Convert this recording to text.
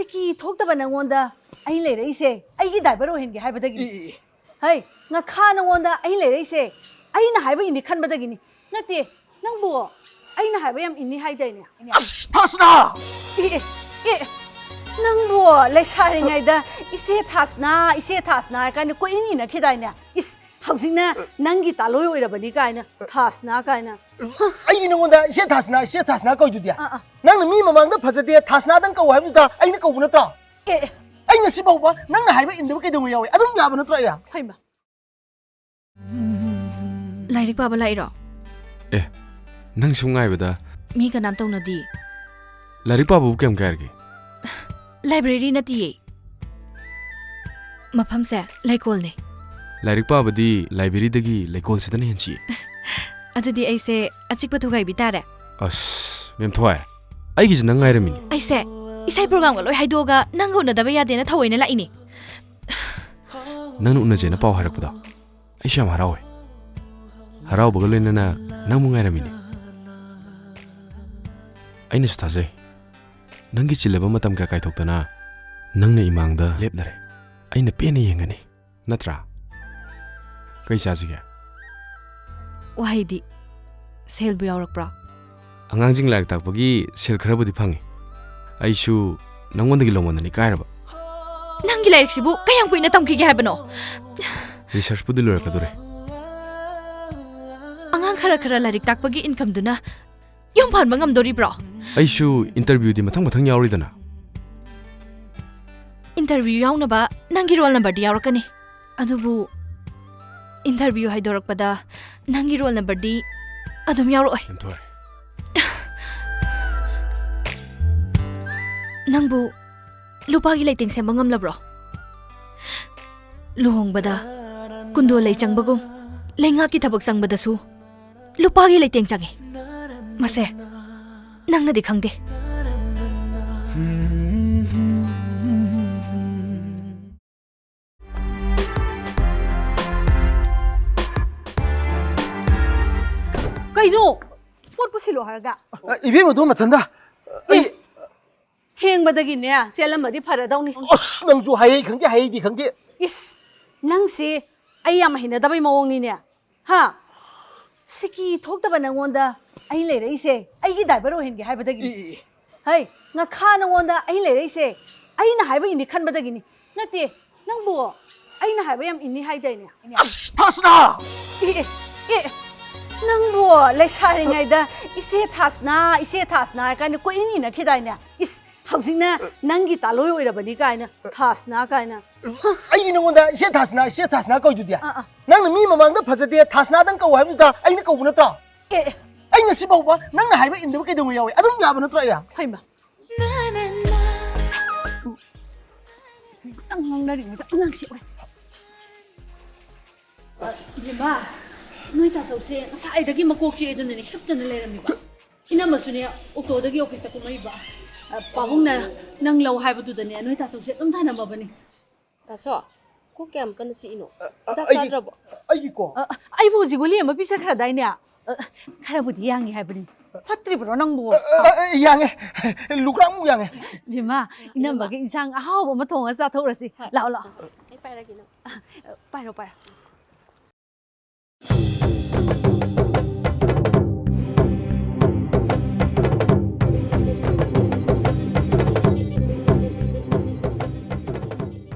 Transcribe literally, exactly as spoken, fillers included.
ꯁꯤꯀꯤ ꯊꯣꯛꯇꯕ ꯅꯪꯉꯣꯟꯗ ꯑꯩ ꯂꯩꯔꯛꯏꯁꯦ ꯑꯩꯒꯤ ꯗ꯭ꯔꯥꯏꯚꯔ ꯑꯣꯏꯍꯟꯒꯦ ꯍꯥꯏꯕꯗꯒꯤꯅꯤ꯫ E, E, E. ꯍꯩ, ꯉꯈꯥ ꯅꯪꯉꯣꯟꯗ ꯑꯩ ꯂꯩꯔꯛꯏꯁꯦ ꯑꯩꯅ ꯍꯥꯏꯕ ꯏꯟꯅꯤ ꯈꯟꯕꯗꯒꯤꯅꯤ꯫ ꯅꯠꯇꯦ, ꯅꯪꯕꯨ ꯑꯩꯅ ꯍꯥꯏꯕ ꯌꯥꯝ ꯏꯟꯅꯤ ꯍꯥꯏꯗꯥꯏꯅꯦ? ꯑꯁ, ꯊꯥꯁꯅꯥ! ꯑꯦ, ꯑꯦ, ꯑꯦ, ꯅꯪꯕꯨ ꯂꯩꯁꯥꯔꯤꯉꯩꯗ "ꯏꯆꯦ ꯊꯥꯁꯅꯥ, ꯏꯆꯦ ꯊꯥꯁꯅꯥ" ꯍꯥꯏ ꯀꯥꯏꯅ ꯀꯣꯏꯏꯟ ꯏꯟꯅꯈꯤꯗꯥꯏꯅꯦ? ꯏꯁ, ꯍꯧꯖꯤꯛꯅ ꯅꯪꯒꯤ ꯇꯥꯂꯣꯏ ꯑꯣꯏꯔꯕꯅꯤ ꯀꯥꯏꯅ, ꯊꯥꯁꯅꯥ ꯀꯥꯏꯅ꯫ ꯑꯩꯗꯤ ꯅꯉꯣꯟꯗ "ꯏꯆꯦ ꯊꯥꯁꯅꯥ, ꯏꯆꯦ ꯊꯥꯁꯅꯥ" ꯀꯧꯗꯨꯗꯤ꯫ ꯑꯥ, ꯑꯥ꯫ ꯅꯪꯅ ꯃꯤ ꯃꯃꯥꯡꯗ ꯐꯖꯗꯦ, ꯊꯥꯁꯅꯥꯗꯪ ꯀꯧ ꯍꯥꯏꯕꯗꯨꯗ ꯑꯩꯅ ꯀꯧꯕ ꯅꯠꯇ꯭ꯔꯣ? ꯑꯦ, ꯑꯦ꯫ ꯑꯩ ꯉꯁꯤ ꯐꯥꯎꯕ ꯅꯪꯅ ꯍꯥꯏꯕ ꯏꯟꯗꯕ ꯀꯩꯗꯧꯕ ꯌꯥꯎꯋꯦ? ꯑꯗꯨꯝ ꯌꯥꯕ ꯅꯠꯇ꯭ꯔꯣ ꯑꯩ? ꯍꯩꯃꯥ꯫ ꯂꯥꯏꯔꯤꯛ ꯄꯥꯕ ꯂꯥꯛꯏꯔꯣ? ꯑꯦ, ꯅꯪ ꯁꯨꯝ ꯉꯥꯏꯕꯗ꯫ ꯃꯤ ꯀꯅꯥꯝ ꯇꯧꯅꯗꯤ꯫ ꯂꯥꯏꯔꯤꯛ ꯄꯥꯕꯕꯨ ꯀꯌꯥꯝ ꯀꯥꯏꯔꯒꯦ? ꯂꯥꯏꯕ꯭ꯔꯦꯔꯤ ꯅꯠꯇꯤꯌꯦ꯫ ꯃꯐꯝꯁꯦ ꯂꯩꯀꯣꯜꯅꯦ꯫ ꯂꯥꯏꯔꯤꯛ ꯄꯥꯕꯗꯤ ꯂꯥꯏꯕ꯭ꯔꯦꯔꯤꯗꯒꯤ ꯂꯩꯀꯣꯜꯁꯤꯗꯅ ꯍꯦꯟ ꯆꯤꯛꯏ꯫ ꯑꯗꯨꯗꯤ ꯑꯩꯁꯦ ꯑꯆꯤꯛꯄ ꯊꯨꯒꯥꯏꯕꯤ ꯇꯥꯔꯦ꯫ ꯑꯁ, ꯃꯦꯝꯊꯣꯏ, ꯑꯩꯒꯤꯁꯨ ꯅꯪ ꯉꯥꯏꯔꯝꯃꯤꯅꯦ꯫ ꯑꯩꯁꯦ ꯏꯁꯩ ꯄ꯭ꯔꯣꯒꯥꯝꯒ ꯂꯣꯏ ꯍꯥꯏꯗꯣꯛꯑꯒ ꯅꯪꯒ ꯎꯅꯗꯕ ꯌꯥꯗꯦꯅ ꯊꯑꯣꯏꯅ ꯂꯥꯛꯏꯅꯦ꯫ ꯅꯪꯅ ꯎꯅꯁꯦꯅ ꯄꯥꯎ ꯍꯥꯏꯔꯛꯄꯗꯣ ꯑꯩꯁꯨ ꯌꯥꯝ ꯍꯔꯥꯎꯋꯦ꯫ ꯍꯔꯥꯎꯕꯒ ꯂꯣꯏꯅꯅ ꯅꯪꯕꯨ ꯉꯥꯏꯔꯝꯃꯤꯅꯦ꯫ ꯑꯩꯅꯁꯨ ꯊꯥꯖꯩ꯫ ꯅꯪꯒꯤ ꯆꯤꯜꯂꯕ ꯃꯇꯝ ꯀꯌꯥ ꯀꯥꯏꯊꯣꯛꯇꯅ ꯅꯪꯅ ꯏꯃꯥꯡꯗ ꯂꯦꯞꯂꯔꯦ꯫ ꯑꯩꯅ ꯄꯦꯟꯅ ꯌꯦꯡꯒꯅꯤ꯫ ꯅꯠꯇ꯭ꯔꯥ? ꯀꯩ ꯆꯥꯁꯤꯒꯦ? ꯋꯥꯍꯩꯗꯤ, ꯁꯦꯜꯕꯨ ꯌꯥꯎꯔꯛꯄ꯭ꯔꯣ? ꯑꯉꯥꯡꯁꯤꯡ ꯂꯥꯏꯔꯤꯛ ꯇꯥꯛꯄꯒꯤ ꯁꯦꯜ ꯈꯔꯕꯨꯗꯤ ꯐꯪꯉꯤ꯫ ꯑꯩꯁꯨ ꯅꯪꯉꯣꯟꯗꯒꯤ ꯂꯧꯃꯟꯗꯅ ꯏꯀꯥꯏꯔꯕ꯫ ꯅꯪꯒꯤ ꯂꯥꯏꯔꯤꯛꯁꯤꯕꯨ ꯀꯌꯥꯝ ꯀꯨꯏꯅ ꯇꯝꯈꯤꯒꯦ ꯍꯥꯏꯕꯅꯣ? ꯔꯤꯁꯔꯁꯄꯨꯗꯤ ꯂꯣꯏꯔꯛꯀꯗꯣꯔꯦ꯫ ꯑꯉꯥꯡ ꯈꯔ ꯈꯔ ꯂꯥꯏꯔꯤꯛ ꯇꯥꯛꯄꯒꯤ ꯏꯟꯀꯝꯗꯨꯅ ꯌꯨꯝ ꯄꯥꯟꯕ ꯉꯝꯗꯣꯔꯤꯕ꯭ꯔꯣ? ꯑꯩꯁꯨ ꯏꯟꯇꯔꯚ꯭ꯌꯨꯗꯤ ꯃꯊꯪ ꯃꯊꯪ ꯌꯥꯎꯔꯤꯗꯅ꯫ ꯏꯟꯇꯔꯚ꯭ꯌꯨ ꯌꯥꯎꯅꯕ ꯅꯪꯒꯤ ꯔꯣꯜ ꯅꯝꯕꯔꯗꯤ ꯌꯥꯎꯔꯛꯀꯅꯤ꯫ ꯑꯗꯨꯕꯨ ꯏꯟꯇꯔꯚ꯭ꯌꯨ ꯍꯥꯏꯗꯣꯔꯛꯄꯗ ꯅꯪꯒꯤ ꯔꯣꯜ ꯅꯝꯕꯔꯗꯤ ꯑꯗꯨꯝ ꯌꯥꯎꯔꯛꯑꯣꯏ꯫ ꯍꯦꯟꯊꯣꯏ꯫ ꯅꯪꯕꯨ ꯂꯨꯄꯥꯒꯤ ꯂꯩꯇꯦꯡ ꯁꯦꯝꯕ ꯉꯝꯂꯕ꯭ꯔꯣ? ꯂꯨꯍꯣꯡꯕꯗ ꯀꯨꯟꯗꯣ ꯂꯩ ꯆꯪꯕꯒꯨꯝ ꯂꯩꯉꯥꯛꯀꯤ ꯊꯕꯛ ꯆꯪꯕꯗꯁꯨ ꯂꯨꯄꯥꯒꯤ ꯂꯩꯇꯦꯡ ꯆꯪꯉꯤ꯫ ꯃꯁꯦ ꯅꯪꯅꯗꯤ ꯈꯪꯗꯦ꯫ ꯀꯩꯅꯣ? ꯄꯣꯠ ꯄꯨꯁꯤꯜꯂꯣ ꯍꯥꯏꯔꯒ? ꯑ, ꯏꯕꯦꯝꯃꯗꯣ ꯃꯊꯟꯗ꯫ ꯑꯩ ꯑꯦ꯫ ꯊꯦꯡꯕꯗꯒꯤꯅꯦ ꯆꯦꯜꯂꯝꯃꯗꯤ ꯐꯔꯗꯧꯅꯤ꯫ ꯑꯁ, ꯅꯪꯁꯨ ꯍꯥꯏꯍꯩ ꯈꯪꯗꯦ, ꯍꯥꯏꯍꯩꯗꯤ ꯈꯪꯗꯦ꯫ ꯏꯁ, ꯅꯪꯁꯦ ꯑꯩ ꯌꯥꯝ ꯍꯩꯅꯗꯕꯩ ꯃꯑꯣꯡꯅꯤꯅꯦ꯫ ꯍꯥ? ꯁꯤꯀꯤ ꯊꯣꯛꯇꯕ ꯅꯪꯉꯣꯟꯗ ꯑꯩ ꯂꯩꯔꯛꯏꯁꯦ ꯑꯩꯒꯤ ꯗ꯭ꯔꯥꯏꯚꯔ ꯑꯣꯏꯍꯟꯒꯦ ꯍꯥꯏꯕꯗꯒꯤꯅꯤ꯫ E, E, E. ꯍꯩ, ꯉꯈꯥ ꯅꯪꯉꯣꯟꯗ ꯑꯩ ꯂꯩꯔꯛꯏꯁꯦ ꯑꯩꯅ ꯍꯥꯏꯕ ꯏꯟꯅꯤ ꯈꯟꯕꯗꯒꯤꯅꯤ꯫ ꯅꯠꯇꯦ, ꯅꯪꯕꯨ ꯑꯩꯅ ꯍꯥꯏꯕ ꯌꯥꯝ ꯏꯟꯅꯤ ꯍꯥꯏꯗꯥꯏꯅꯦ? ꯑꯁ, ꯊꯥꯁꯅꯥ! ꯑꯦ, ꯑꯦ, ꯑꯦ, ꯅꯪꯕꯨ ꯂꯩꯁꯥꯔꯤꯉꯩꯗ "ꯏꯆꯦ ꯊꯥꯁꯅꯥ, ꯏꯆꯦ ꯊꯥꯁꯅꯥ" ꯍꯥꯏ ꯀꯥꯏꯅ ꯀꯣꯏꯏꯟ ꯏꯟꯅꯈꯤꯗꯥꯏꯅꯦ? ꯏꯁ, ꯍꯧꯖꯤꯛꯅ ꯅꯪꯒꯤ ꯇꯥꯂꯣꯏ ꯑꯣꯏꯔꯕꯅꯤ ꯀꯥꯏꯅ, ꯊꯥꯁꯅꯥ ꯀꯥꯏꯅ꯫ ꯑꯩꯗꯤ ꯅꯉꯣꯟꯗ "ꯏꯆꯦ ꯊꯥꯁꯅꯥ, ꯏꯆꯦ ꯊꯥꯁꯅꯥ" ꯀꯧꯗꯨꯗꯤ꯫ ꯑꯥ, ꯑꯥ꯫ ꯅꯪꯅ ꯃꯤ ꯃꯃꯥꯡꯗ ꯐꯖꯗꯦ, ꯊꯥꯁꯅꯥꯗꯪ ꯀꯧ ꯍꯥꯏꯕꯗꯨꯗ ꯑꯩꯅ ꯀꯧꯕ ꯅꯠꯇ꯭ꯔꯣ? ꯑꯦ, ꯑꯦ꯫ ꯑꯩ ꯉꯁꯤ ꯐꯥꯎꯕ ꯅꯪꯅ ꯍꯥꯏꯕ ꯏꯟꯗꯕ ꯀꯩꯗꯧꯕ ꯌꯥꯎꯏ? ꯑꯗꯨꯝ ꯌꯥꯕ ꯅꯠꯇ꯭ꯔꯣ ꯑꯩ? ꯍꯩꯃ꯫ ꯅꯪ ꯉꯥꯡꯅꯔꯤꯉꯩꯗ ꯑꯉꯥꯡꯁꯤ ꯑꯣꯏ꯫ ꯑ, ꯏꯕꯦꯝꯃ, ꯅꯣꯏ ꯇꯥꯆꯧꯁꯦ ꯉꯁꯥꯏꯗꯒꯤ ꯃꯀꯣꯛ ꯆꯤꯛꯑꯦꯗꯅꯅꯦ ꯍꯤꯞꯇꯅ ꯂꯩꯔꯝꯃꯤꯕ꯫ ꯏꯅꯝꯃꯁꯨꯅꯦ ꯑꯣꯛꯇꯣꯗꯒꯤ ꯑꯣꯐꯤꯁꯇ ꯀꯨꯝꯃꯛꯏꯕ꯫ ꯑ, ꯄꯥꯕꯨꯡꯅ ꯅꯪ ꯂꯧ ꯍꯥꯏꯕꯗꯨꯗꯅꯦ ꯅꯣꯏ ꯇꯥꯆꯧꯁꯦ ꯑꯗꯨꯝ ꯊꯅꯝꯃꯕꯅꯤ꯫ ꯇꯥꯆꯧ, ꯀꯣꯛ ꯀꯌꯥꯝ ꯀꯟꯅ ꯆꯤꯛꯏꯅꯣ? ꯑ, ꯍꯤꯗꯥꯛ ꯑꯩꯒꯤ, ꯆꯥꯗ꯭ꯔꯕꯣ? ꯑꯩꯒꯤ ꯀꯣꯛ? ꯑ, ꯑ, ꯑꯩꯕꯨ ꯍꯧꯖꯤꯛ ꯒꯨꯂꯤ ꯑꯃ ꯄꯤꯖꯈ꯭ꯔꯗꯥꯏꯅꯦ? ꯑ, ꯈꯔꯕꯨꯗꯤ ꯌꯥꯡꯉꯤ ꯍꯥꯏꯕꯅꯤ꯫ ꯐꯠꯇ꯭ꯔꯤꯕ꯭ꯔꯣ ꯅꯪꯕꯨ? ꯑ, ꯑ, ꯑ, ꯌꯥꯡꯉꯦ꯫ ꯂꯨꯀ꯭ꯔꯥꯛꯃꯨꯛ ꯌꯥꯡꯉꯦ꯫ ꯏꯕꯦꯝꯃ, ꯏꯅꯝꯃꯒꯤ ꯏꯟꯁꯥꯡ ꯑꯍꯥꯎꯕ ꯑꯃ ꯊꯣꯡꯉ ꯆꯥꯊꯣꯛꯎꯔꯁꯤ꯫ ꯍꯣꯏ꯫ ꯂꯥꯛꯑꯣ, ꯂꯥꯛꯑꯣ꯫ ꯑꯩ ꯄꯥꯏꯔꯒꯦ ꯅꯪ꯫ ꯑ, ꯄꯥꯏꯔꯣ, ꯄꯥꯏꯔꯣ꯫